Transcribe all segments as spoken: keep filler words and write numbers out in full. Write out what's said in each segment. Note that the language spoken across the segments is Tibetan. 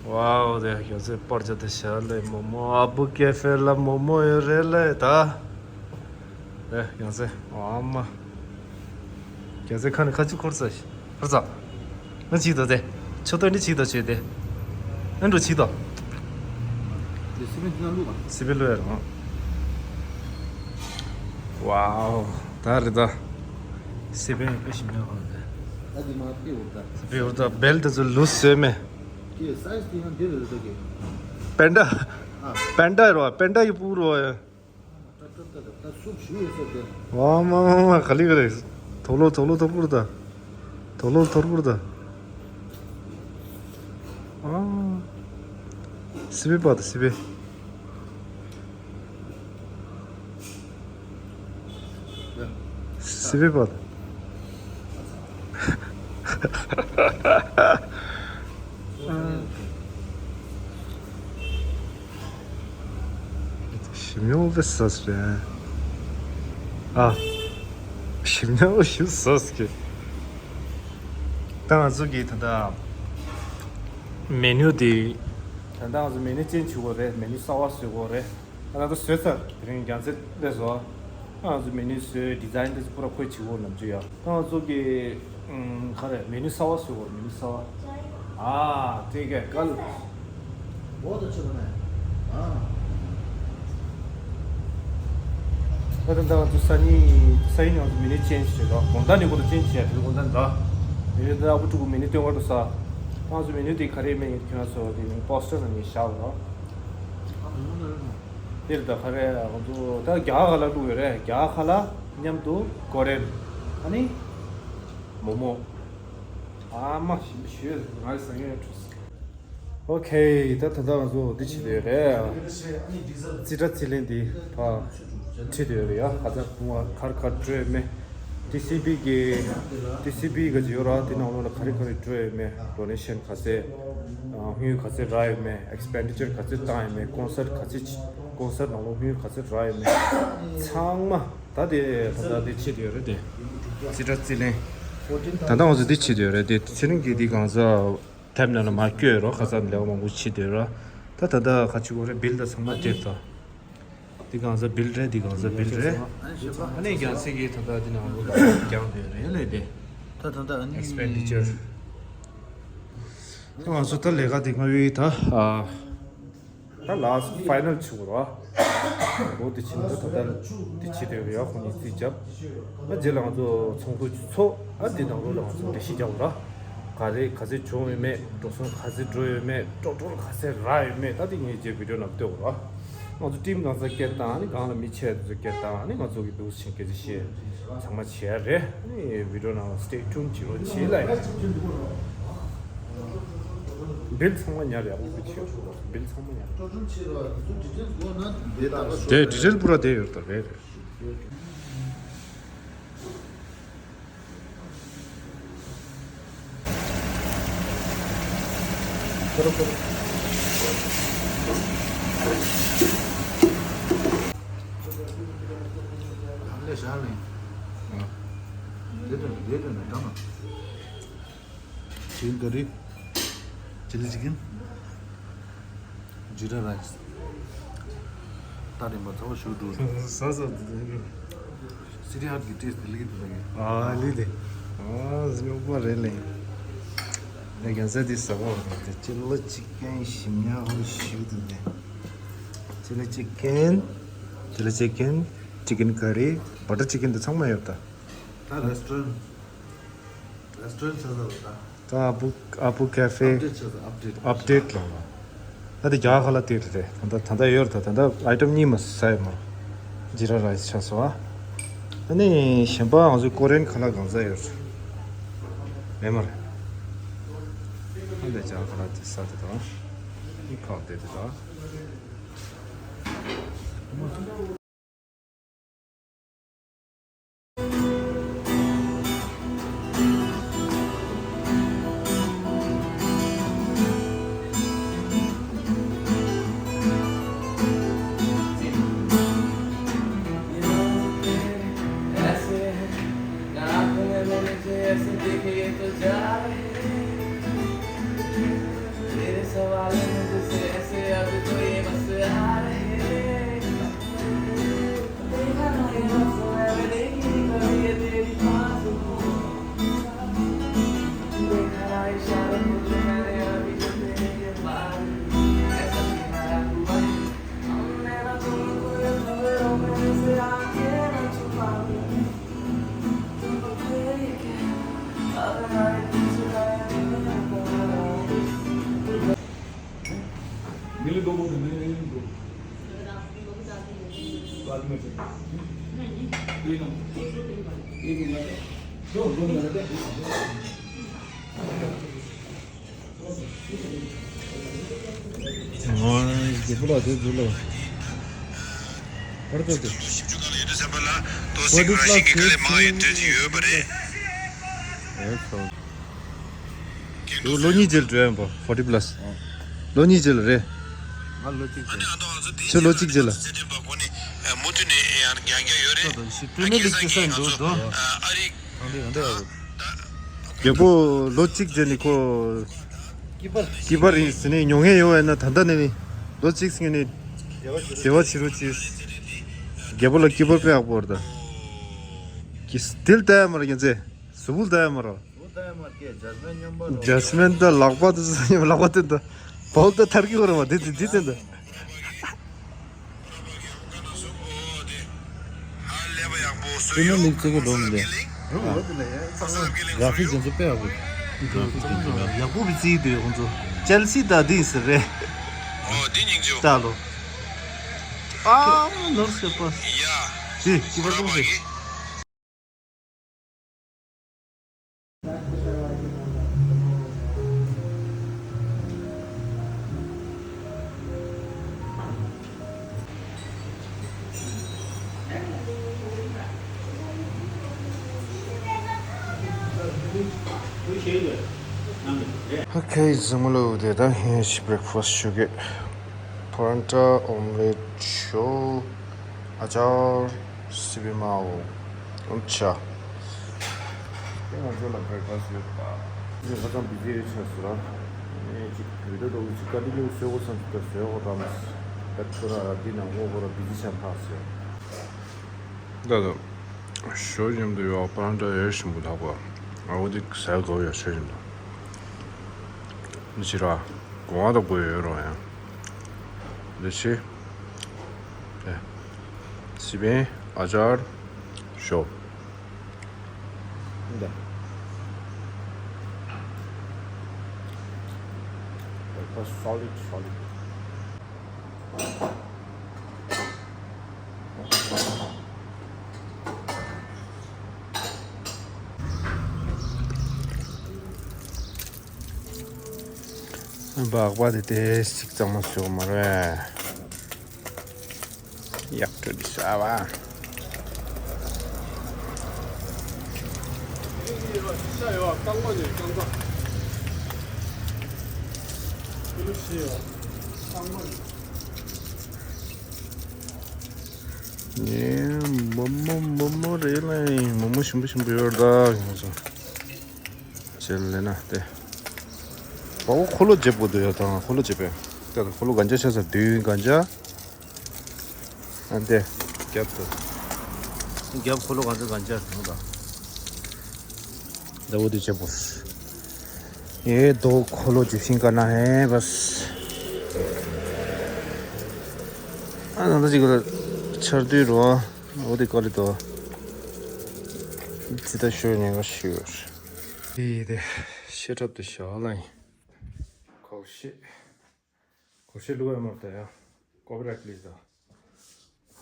ཝའོ། དེ་རྒྱལ་སྲས་པར་ཆ་དེ་ཞལ་ལས་མོག་མོག་ཨ་བུ་ཀེ་ཧྥེ་ལ་མོག་མོག་ཡོད་རེད་ལས་ད། དེ་རྒྱལ་སྲས་ཨ་མ། རྒྱལ་སྲས་ཁ་ནས་ཁ་ཆུ་འཁོར་ཚར་ཤག་འཁོར་ཚར། ཨ་ཅིག་ད་དེ། ཆོ་ཏོ་ནི་ཅིག་ད་ཆོས་དེ། ཨ་འགྲོ་ཅིག་ད། དེ་སི་པན་དེ་ན་བླུགས་པ། སི་པན་བླུགས་ཡ་རང་། ཝའོ། ད་རེད་ད། སི་པན་དཔེ་ཞིམ་ཉོ་གང་དེ། ད་དེ་མ་དཔེ་འུར་ད། དཔེ་འུར་ད་བེལ་དེ་ཚོ་ལུས་བཟོས་མེད། དེ་སའི་ཛི་དེ་ཡང་འདི་རེད་ད་གི། པན་ཌ། ཨ། པན་ཌ་རོ་པན་ཌ་ཡི་པུ་རོ་ཡ། ད་ད་ད་ད་སུབ་ཞུ་ཡོད་ས་དེ། ཝ་མ་མ་མ་ག་ལི་ག་ལི། དོག་ལོ་དོག་ལོ་ཐོར་པུར་ད། དོག་ལོ་ཐོར་པུར་ད། ཨ། སི་པེ་པ་ད་སི་པེ། སི་པེ་པ་ད། ཞིམ་ཉམས་པོ་ཟ་སི་རེད། ཨ། ཞིམ་ཉམས་པོ་ཞིམ་ཟ་སི་གི། ད་ང་ཚོ་གི་ད་ལྟ་མེ་ནུ་དེ། ད་ལྟ་ང་ཚོ་མེ་ནུ་ཅེན་བྱེད་དགོས་རེད། མེ་ནུ་གསར་པ་བཟོ་དགོས་རེད། ད་ལྟ་བཟོས་ཚར། དེ་རིང་རྒྱལ་སྲས་སླེབས་སོང་། ང་ཚོ་མེ་ནུ་བཟོས། ཌི་ཛའིན་དེ་ཚོ་པུ་ར་ཁོས་བྱེད་དགོས་ནམ་རྒྱུན་ཡ། ད་ང་ཚོ་གི་ཨམ། ག་རེ། མེ་ནུ་གསར་པ་བཟོས་དགོས། མེ་ནུ་གསར་པ། ཨ། དེ་གས་གལ། འོ་ད་ཆོད་པ་ནས། ཨ། ད་ད་ད་ང་ཚོ་སང་ཉིན་སང་ཉིན་ང་ཚོ་མེ་ནུ་ཅེན་བྱེད་རོགས། དགོང་དག་ནས་འགོ་ཐོག་ཅེན་བྱེད་ཡ། དེ་དགོང་དག་འདྲ། མེ་ནུ་ད་ཨ་བུ་ཕྲུ་གུ་མེ་ནུ་སྟོན་ག་འགྲོ་ས། ད་ང་ཚོ་མེ་ནུ་དེ་ག་རེ་མེད་ཁྱོད་ཚོ་དེ་ནི་པོ་སི་ཊར་ནང་ནས་བཞག་རོགས། ཨ། འདིར་ད་ག་རེ་ང་ཚོ་ད་རྒྱ་གར་ཁ་ལག་བླུགས་ཡོད་རེད། རྒྱ་གར་ཁ་ལག་མཉམ་དུ་ཀོ་རེན། ཨ་ནི་མོག་མོག་ཨ་མ་ཞིམ་པོ་ཞུས། ང་རེ་ཟ་ངེས་འཕྲོ། ཨོ་ཁེ། ད་ད་ལྟ་ང་ཚོ་འདི་བྱེད་དེ་རེད། རྩིས་ཁྲ་རྩིས་ལེན་འདི་ཕ་ཁྲིད་དེ་རེད་ཡ། ཁ་ཚ་བུང་བ་ཁར་ཁར་འགྲོ་ཡོད་མེད། ཊི་སི་བི་གི་ཊི་སི་བི་ག་ཅི་ཡོད་ར། དེ་ནང་ལོགས་ལ་ག་རེ་ག་རེ་འགྲོ་ཡོད་མེད། ཌོ་ནེ་ཤན་ག་ཚད། དངུལ་ག་ཚད་རག་ཡོད་མེད། ཨེག་སི་པེན་ཌི་ཅར་ག་ཚད་བཏང་ཡོད་མེད། ཀོན་སར་ག་ཚད། ཀོན་སར་ནང་ལོགས་དངུལ་ག་ཚད་རག་ཡོད་མེད། ཚང་མ་ད་དེ་ད་ལྟ་དེ་བྱེད་དུ་ཡོད་རེད་དེ། རྩིས་ཁྲ་རྩིས་ལེན། ད་ལྟ་ང་ཚོ་དེ་བྱེད་དུ་ཡོད་རེད་དེ། ཚེ་རིང་གིས་དེ་གང་ཟག་ཐེབས་ནང་ལ་མ་བསྐྱོད་རོགས། ཁ་སང་ལས་མང་པོ་བྱེད་དུ་ཡོད་ར། ད་ད་ལྟ་ག་ཅི་གོ་རེད། བིལ་དང་ཚང་མ་སྟེར་ད། དེ་གང་ཟག་བིལ་རེད། དེ་གང་ཟག་བིལ་རེད། ཨ་ནི་རྒྱལ་སྲས་ཀྱིས་ད་ལྟ་དེ་ནང་ལོགས་ལ་རྒྱང་དུ་ཡོད་རེད་ལས་དེ། ད་ད་ལྟ་ཨ་ནི་ཨེག་སི་པེན་ཌི་ཅར། ད་ང་ཚོ་ད་ལས་ཀ་དེ་སྔ་བའི་ད་ཨ། ད་ལཱ་སི་ཊི་ཕའི་ནལ་བྱུང་རོ། འོ་དེ་ཕྱིན་ད་ད་ལྟ་དེ་བྱེད་དེ་ཡོད་ཡ། ཁོང་གཉིས་རྩིས་རྒྱབ། ཨ་རྗེས་ལ་ང་ཚོ་ཚོགས་འདུ་ཚོགས། ཨ་དེ་ནང་ལོགས་ལ་ང་ཚོ་འགྲེལ་བཤད་རྒྱབ་ར། ག་རེ་ག་ཚོད་བྱུང་ཡོད་མེད། འགྲོ་སོང་ག་ཚོད་འགྲོ་ཡོད་མེད། ཀྲོག་ཀྲོག་ག་ཚོད་རག་ཡོད་མེད། ད་དེ་ངས་རྗེས་བི་ཌི་ཡོ་ནང་སྟོན་ར། ང་ཚོ་ཊིམ་གང་ས་སྐད་བཏང་། ཨ་ནི་སྒང་ལ་མི་ཆེ་བ་དེ་ཚོ་སྐད་བཏང་། ཨ་ནི་ང་ཚོ་གི་འདུག་ཕྱིན་སྐད་ཆ་བཤད། ཚང་མ་བྱེད་ཡ་རེད། ཨ་ནི་བི་ཌི་ཡོ་ནང་སི་ཊེ་ཊུན་བྱེད་རོགས་བྱེད་ལ་ཡ། བིལ་ཚང་མ་ཉར་ཡག་པོ་བྱེད། བིལ་ཚང་མ་ཉར། དེ་ཌི་ཊེལ་པུ་ར་དེ་ཡོད་ད། རེད་རེད། ཅིགན་ཀ་རི། ཅི་ལི་ཅི་ཀན། ཇི་ར་རའི་སི། ད་རིམ་པ་ཚ་བ་ཞུ་འགྲོ། ཟ་ཟ་འདུག་སི་ཊི་ཧཊ་གི་ཊེ་སི་ཊི་ལི་གི་འདུག་ཨ་ལི་དེ། ཨ་སྨྱོ་པ་རེད་ལེ། ད་རྒྱལ་སྲས་དེ་ཟ་བ་རེད་དེ། ཅི་ལི་ཅི་ཀན་ཞིམ་ཉམས་པོ་ཞིག་འདུག་དེ། ཅི་ལི་ཅི་ཀན། ཅི་ལི་ཅི་ཀན། ཅི་ཀན་ཀ་རི། བ་ཊར་ཅི་ཀན་དེ་ཚང་མ་ཡོད་ད། ད་རེ་སི་ཊོ་རན་ཊི། རེ་སི་ཊོ་རན་ཊི་ཆགས་ས་རེད་ད། ད་ཨ་བུ་ཨ་བུ་ཀ་ཧྥེ། ཨབ་ཌེཊ་ཆགས་ས། ཨབ་ཌེཊ། ཨབ་ཌེཊ་ལ། ད་དེ་རྒྱ་གར་ལ་དེ་རེད། ད་ད་ད་ཡོད་རེད་ད། ད་ད་ཨའི་ཊམ་གཉིས་མ་ཟ་ཡོད་མ་རེད། ཇི་ར་རའི་སི་ཆགས་སོང་ཨ། ཨ་ནི་གཞན་པ་ང་ཚོའི་ཀོ་རི་ཡན་ཁ་ལག་གང་ཟ་ཡོད་རེད། མེད་མ་རེད། ཨ་འདི་རྒྱ་གར་ལ་དེ་ཟ་དེ་དང་། ཨི་ཁག་དེ་དེ་དང་། ང་རྒྱལ་པོ་ལགས་དེ་འཛུལ་ལོ། ཧར་ཐོག་དེ། ཕོར་ཊི་པི་ལ་སི་ཕིབ་ཊི། ལོ་གཉིས་རྗེས་ལ་འགྲོ་ཡ་ཡིན་པ། ཕོར་ཊི་པི་ལ་སི། ལོ་གཉིས་རྗེས་ལ་རེད། ང་ལོ་གཅིག་རྗེས། ཁྱོད་ལོ་གཅིག་རྗེས་ལ། ད་དུང་ཞིབ་ཏུ་མི་ལིག་ཅི་ས་འགྲོ་འགྲོ། རྒྱལ་པོ་ལོ་གཅིག་རྗེས་ནི་ཁོ། སྐྱིད་པ་རེད་ཟེར་ནས་མྱོང་མཁན་ཡོད་པ་ཡིན་ན། ད་ལྟ་ནས་ནི་ལོ་གཅིག་ཟིན་ནས་བདེ་བ་བྱེད་རོགས་གྱིས། རྒྱལ་པོ་ལ་སྐྱིད་པ་དཔེ་ཡག་པོ་རེད་ད། ཀྱི་སི་ཊིལ་ལྟ་ཡ་མ་རེད་རྒྱལ་མཚན། གཟུགས་པོ་ལྟ་ཡ་མ་རེད། གཟུགས་ལྟ་ཡ་མ་རེད། ཇ་སི་མིན་ད་ལག་པ་དེ་ལག་པ་དེ་ད་བོལ་ད་ཐར་གི་ཡོད་རེད་བ། དེ་དེ་དེ་དེ་ད། དེ་ནི་ལིག་ཅིག་གི་འགྲོ་མི་འདུག་ར་ཧྥི་དེ་ཚོ་དཔེ་ཡག་པོ། ཡག་པོ་བི་ཙི་དེ་ཁོང་ཚོ་ཅེལ་སི་ད་དེ་ཟེར་རེད། ཨོ་དེ་སྙིང་རྗེ། ལྟ་ལོ། ཨ་ནོར་སེ་པ། ཡ། དེ་སྐྱིད་པ་ཙམ་ཞིག་ཨོ་ཁེ། གཟིགས་མོ་ལོ། དེ་ད་ཧེ་ཤི་བྷི་རེག་ཕ་སི་ཞུ་གེ། པ་རན་ཊ། ཨོམ་ལེཊ། ཞོ། ཨ་ཅར། སི་པན་མའོ། ཨོམ་ཆ། དེ་ང་ཚོ་ལ་བྷི་རེག་ཕ་སི་ཡོད་པ། དེ་ཧ་ཅང་བི་ཛི་ཡོད་ཆགས་སོང་ར། ཨེ་ཅིག་བོད་ད་དོ་ཅིག་དཀའ་ལས་ཁག་བཟོས་དགོས་བསམ་ད་བཟོས་དགོས་ར་མ། ད་ཁྱོད་ར་ར་འདི་ན་ངོ་གོ་ར་བི་ཛི་ཆགས་ཕག་ཟེར། ད་ད། ཞོ་ཡོད་དུ་ཡོད་པ་འདྲ་ཡོད་ཞིམ་པོ་ལྷག་པ། ཨ་འོ་དེ་ཟ་དགོས་ཡ་ཞོ་ཡོད་དུ། འདི་ཕྱི་ར། གོང་བ་དང་གོ་ཡོད་རོ་ཡ། འདི་ཕྱི། ཨེ། སི་པན། ཨ་ཅར། ཞོ། འདི། Breakfast solid, solid. སྦག་སྦག་དེ་ཏོག་ཙམ་གཙང་མ་བཟོས་མ་རེད། ཡག་པོ་འདི་ཟ་བ། ནས་མོག་མོག་མོག་མོག་རེད་ལ། མོག་མོག་ཞིམ་པོ་ཞིམ་པོ་ཡོད་ད་ང་ཚོ། ཅེ་ལེ་ན་དེ། པའོ་འཁོར་ལོ་བརྗེ་པོ་འདུག་ཡ་དང་འཁོར་ལོ་བརྗེ་པས། ད་འཁོར་ལོ་གན་ཆ་ཆ་ས་བདུན་གན་ཆ། ཨ་འདི། རྒྱབ་ཏུ། རྒྱབ་འཁོར་ལོ་གན་ཆ་གན་ཆ་དང་ད། ད་འོ་དེ་བརྗེ་པོ། ཨེ་དོ་འཁོར་ལོ་བརྗེ་ཤིང་ཀ་ན་ཧེ་བས། ཨ་ནང་ད་ཅིག་ལ་ཆར་དུས་རོ། འོ་དེ་ཀ་ལི་དོ། ཙི་ད་ཤོད་ཉེན་ཁ་ཤོད། དེ་དེ་ཤེས་ཁྲབ་དེ་ཤ་ལ་ཡིན། ཁོག་ཤེས། ཁོག་ཤེས་ལུག་ཡ་མར་ད་ཡ། ཀོ་པི་ར་ཊི་པི་ལི་ཛི་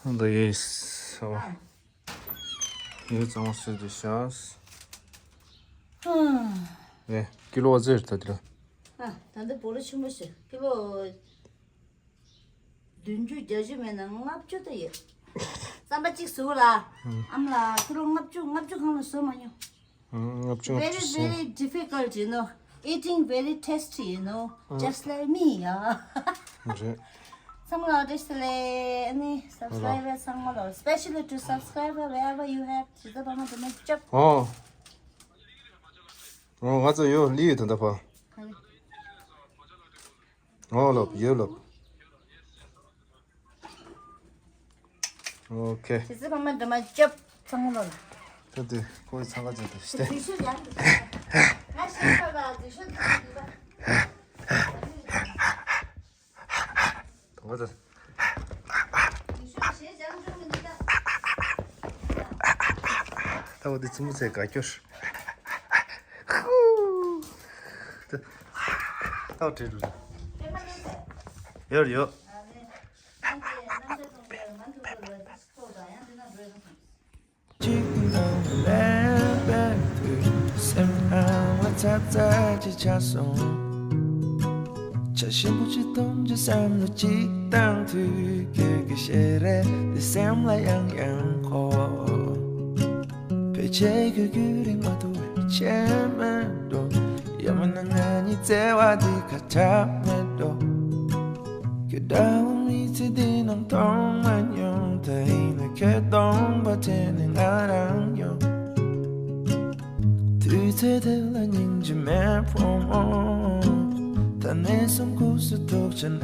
ད། འདི་ཡིས་ས་བ། ཡིས་གཙང་མ་སེ་དེ་ཤ། ཨ། ཨེ་ཀི་ལོ་བ་ཟེར་ད་དེ་ལ། ཨ་ད་འདི་བོ་ལོ་ཆེན་པོ་ཞིག་ཀི་ལོ། བདུན་ཅུ་བརྒྱད་ཅུ་མེད་ན་ལྔ་བཅུ་དེ་ཡོད། རྩམ་པ་གཅིག་བཟོ་ལ། ཨམ་ལ་ཁྱི་རོ་ལྔ་བཅུ་ལྔ་བཅུ་གང་ལ་བཟོ་མ་མྱོང་། ལྔ་བཅུ་ལྔ་བཅུ། Very, very difficult, you know. Eating very tasty, you know. Just like me, yeah. རེད། ཚང་མ་ལ་བཀྲ་ཤིས་བདེ་ལེགས། ཨ་ནི་སབ་སི་ཀ་རའི་བར་ཚང་མ་ལ། Especially to subscriber wherever you have. ཇི་ལྟར་བ་མ་དུ་མ་ཅབ། ཨོ། ཨོ་ང་ཚོ་ཡོད་ལི་ཡོད་ད་ད་ཕ། ཨོ་ལབ་ཡོད་ལབ། ཨོ་ཁེ། ཇི་ལྟར་བ་མ་དུ་མ་ཅབ་ཚང་མ་ལ། ད་དེ་ཁོའི་ཚང་ཀ་ཅན་དུ་ཤི་སྟེ། དུས་ཤོད་ཡང་དུ་ཤོད། ང་ཤི་ཁ་ལ་དུས་ཤོད་དུ་ཤོད་དུ་ལ། དང་པོ་ད། ད་འོ་དེ་ཙུམ་ཚེ་ག་སྐྱོར། ད་འོ་དེ་རུ། ཡོད་ཡོད། ཅིག་ནང་ལས་པའི་དུས་སེམས་ནང་ལ་ཚ་ཚ་ཅིག་ཆགས་སོང་། བྱ་ཞིམ་པོ་ཅིག་འཐུང་རྒྱུ་བསམ་བློ་ཅིག་བཏང་དུས། ཁྱོད་ཀྱི་ཞལ་རས་འདི་སེམས་ལ་ཡང་ཡང་འཁོར། ཕལ་ཆེར་ཁྱོད་རྒྱུན་རིང་མ་ཐུབ་པའི་ཆད་མེད་འགྲོ། ཡང་མིན་ན་ང་གཉིས་བརྩེ་བ་འདི་ཁ་གྲག་མེད་འགྲོ། ཁྱོད་འདྲ་བོ་མི་ཚེ་འདི་ནང་མཐོང་མ་མྱོང་། ད་ཡིན་ན་ཁྱོད་སྟོང་པ་དྲན་ནས་ང་རང་ཡོང་། དུས་ཚོད་དེ་ལ་སྙིང་རྗེ་མེད་ཕོ་མོ། ད་ནས་བཟུང་སྐུ་གཟུགས་ཐུག་ཆ་ན།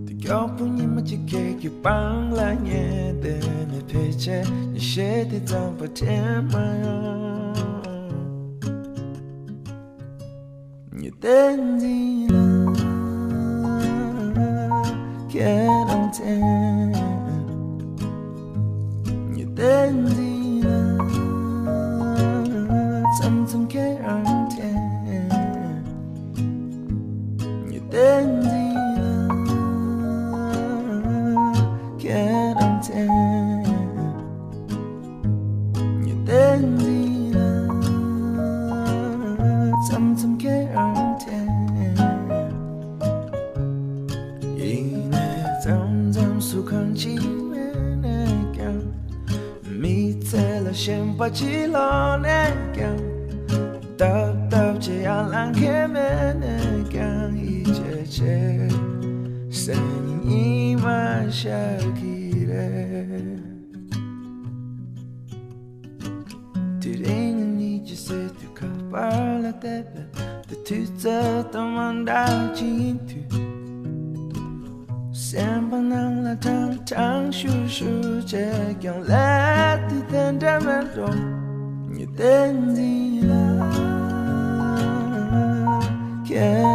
དེ་མགྱོགས་པོ་ཉི་མ་གཅིག་ཁྱེད་ཀྱི་པང་ལ་ཉལ་བསྡད་ནས། ཕལ་ཆེར་ཉིན་ཤས་དེ་ཙམ་པ་དྲན་མ་ཡོང་། ཉི་ཟླ་འཛིན་ལ་ཁྱེད་རང་བཙལ། ཉི་ཟླ་འཛིན་ལ་མཚམས་མཚམས་ཁྱེད་རང་དྲན། ཉི་ཟླ་འཛིན་ལ་ཁྱེད་རང་བཙལ། ཉི་ཟླ་འཛིན་ལ་མཚམས་མཚམས་ཁྱེད་རང་དྲན། ཡིན་ནའི་མཚམས་མཚམས་སུ་གང་ཅི་མེད་ནས་ཀྱང་། མི་ཚེ་ལ་ཞེན་པ་ཅི་ལོག་ནས་ཀྱང་། སྟབས་སྟབས་ཀྱིས་ཡར་ལངས་མཁན་མེད་ནས་ཀྱང་། ཡིད་ཆེས་བྱེད་སེམས་ཉིད་མ་ཤར་གི་རེད། དེ་རིང་ཉིད་ཀྱི་སྲིད་དུ་ཁ་པར་ལ་བལྟས་པས། དེ་དུས་ཚོད་དང་མ་འདྲ་ཅིག་ཡིན་དུས། སེམས་པ་ནང་ལ་ཀྲང་ཀྲང་ཤུར་ཤུར་བྱས་ཀྱང་། ལས་དེ་དེ་འདྲ་མེད་འགྲོ། ཉི་ཟླ་འཛིན་ལ་ཁྱེད་